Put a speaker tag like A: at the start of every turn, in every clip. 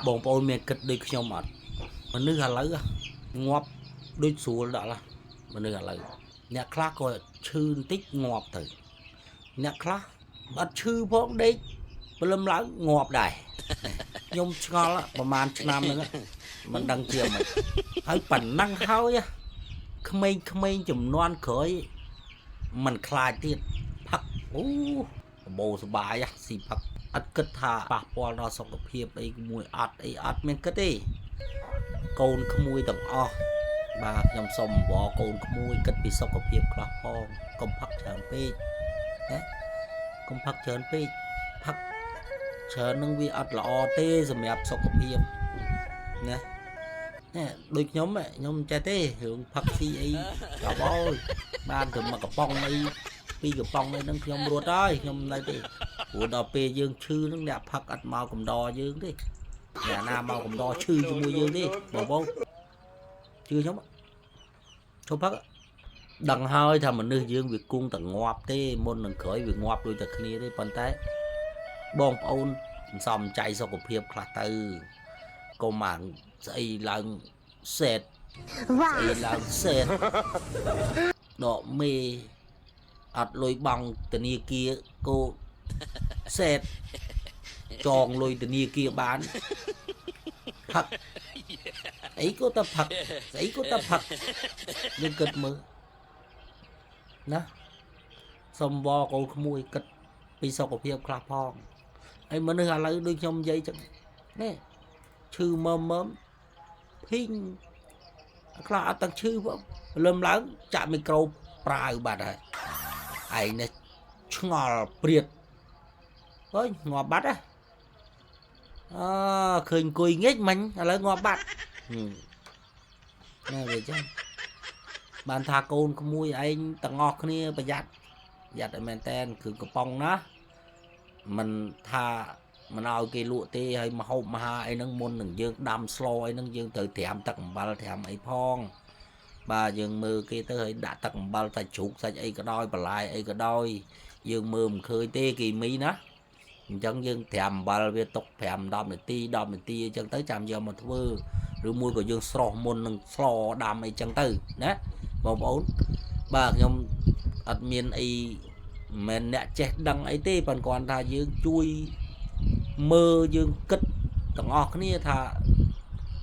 A: បងប្អូនមានគិតដូចខ្ញុំអត់មនុស្សឥឡូវងាប់ដូចស្រួលដល់មនុស្សឥឡូវអ្នកខ្លះក៏ឈឺបន្តិចងាប់ទៅអ្នកខ្លះអត់ឈឺផងដេកព្រលឹមឡើងងាប់ដែរខ្ញុំឆ្ងល់ប្រហែលឆ្នាំហ្នឹងមិនដឹងជាម៉េចហើយប៉ុណ្ណឹងហើយក្មេងៗចំនួនក្រោយមិនខ្លាចទៀតផឹកអូបោសបាយស៊ីផឹកអត់គិតថាប៉ះពាល់ដល់សុខភាពអីមួយអត់អីអត់មានគិតទេកូនក្មួយទាំងអស់បាទខ្ញុំសូមអង្វរកូនក្មួយគិតពីសុខភាពខ្លះផងកុំផឹកច្រើនពេកណាកុំផឹកច្រើនពេកផឹកច្រើននឹងវាអត់ល្អទេសម្រាប់សុខភាពណានេះដូចខ្ញុំខ្ញុំមិនចេះទេរឿងផឹកស៊ីអីដល់អើយបានទៅមកកំប៉ុងអីពីរកំប៉ុងអីហ្នឹងខ្ញុំរត់ហើយខ្ញុំមិននៅទេព្រោះដល់ពេលយើងឈឺហ្នឹងអ្នកផឹកអត់មកកំដរយើងទេអ្នកណាមកកំដរឈឺជាមួយយើងទេបងប្អូនជឿខ្ញុំឈប់ផឹកដឹងហើយថាមនុស្សយើងវាគង់តែងាប់ទេមុននឹងក្រោយវាងាប់ដូចតែគ្នាទេប៉ុន្តែបងប្អូនសំចៃសុខភាពខ្លះទៅកុំអាស្អីឡើងសេតស្អីឡើងសេតដកមេអត់លុយបង់ធនាគារគោសេតចងលុយធនាគារបានផឹកអីក៏តែផឹកស្អីក៏តែផឹកយើងគិតមើលណាសុំវកូនក្មួយគិតពីសុខភាពខ្លះផងហើយមនុស្សឥឡូវដូចខ្ញុំនិយាយចឹងនេះឈឺមើមមើមភីងខ្លះអត់ទាំងឈឺផងព្រលឹមឡើងចាក់មីក្រូប្រាវបាត់ហើយឯងនេះឆ្ងល់ព្រាតអើយងាប់បាត់ហ៎អើឃើញអង្គុយងាកមិញឥឡូវងាប់បាត់ណែវាចឹងបានថាកូនក្មួយឯងទាំងអស់គ្នាប្រយ័ត្នប្រយ័ត្នឲ្យមែនតែនគឺកំប៉ុងណាមិនថាមិនឲ្យគេលក់ទេហើយមហូបមហាអីហ្នឹងមុននឹងយើងដាំស្លអីហ្នឹងយើងត្រូវត្រាំទឹកអំបិលត្រាំអីផងបាទយើងមើលគេទៅហើយដាក់ទឹកអំបិលសាច់ជ្រូកសាច់អីក៏ដោយបន្លែអីក៏ដោយយើងមើលមិនឃើញទេគីមីណាអញ្ចឹងយើងត្រាំអំបិលវាទុក5 10នាទី10នាទីអញ្ចឹងទៅចាំយកមកធ្វើឬមួយក៏យើងស្រោះមុននឹងស្លដាំអីចឹងទៅណាបងប្អូនបាទខ្ញុំអត់មានអីមិនមែនអ្នកចេះដឹងអីទេប៉ុន្តែគ្រាន់ថាយើងជួយមើលយើងគិតទាំងអស់គ្នាថា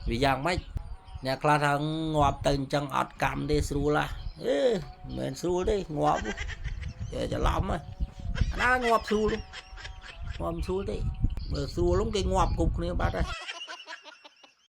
A: វាយ៉ាងម៉េចអ្នកខ្លះថាងាប់ទៅអញ្ចឹងអត់កម្មទេស្រួលហ่ะអេមិនមែនស្រួលទេងាប់ចេះច្រឡំហ៎អាណាងាប់ស្រួលងាប់ស្រួលទេបើស្រួលនោះគេងាប់គ្រប់គ្នាបាត់ហើយ។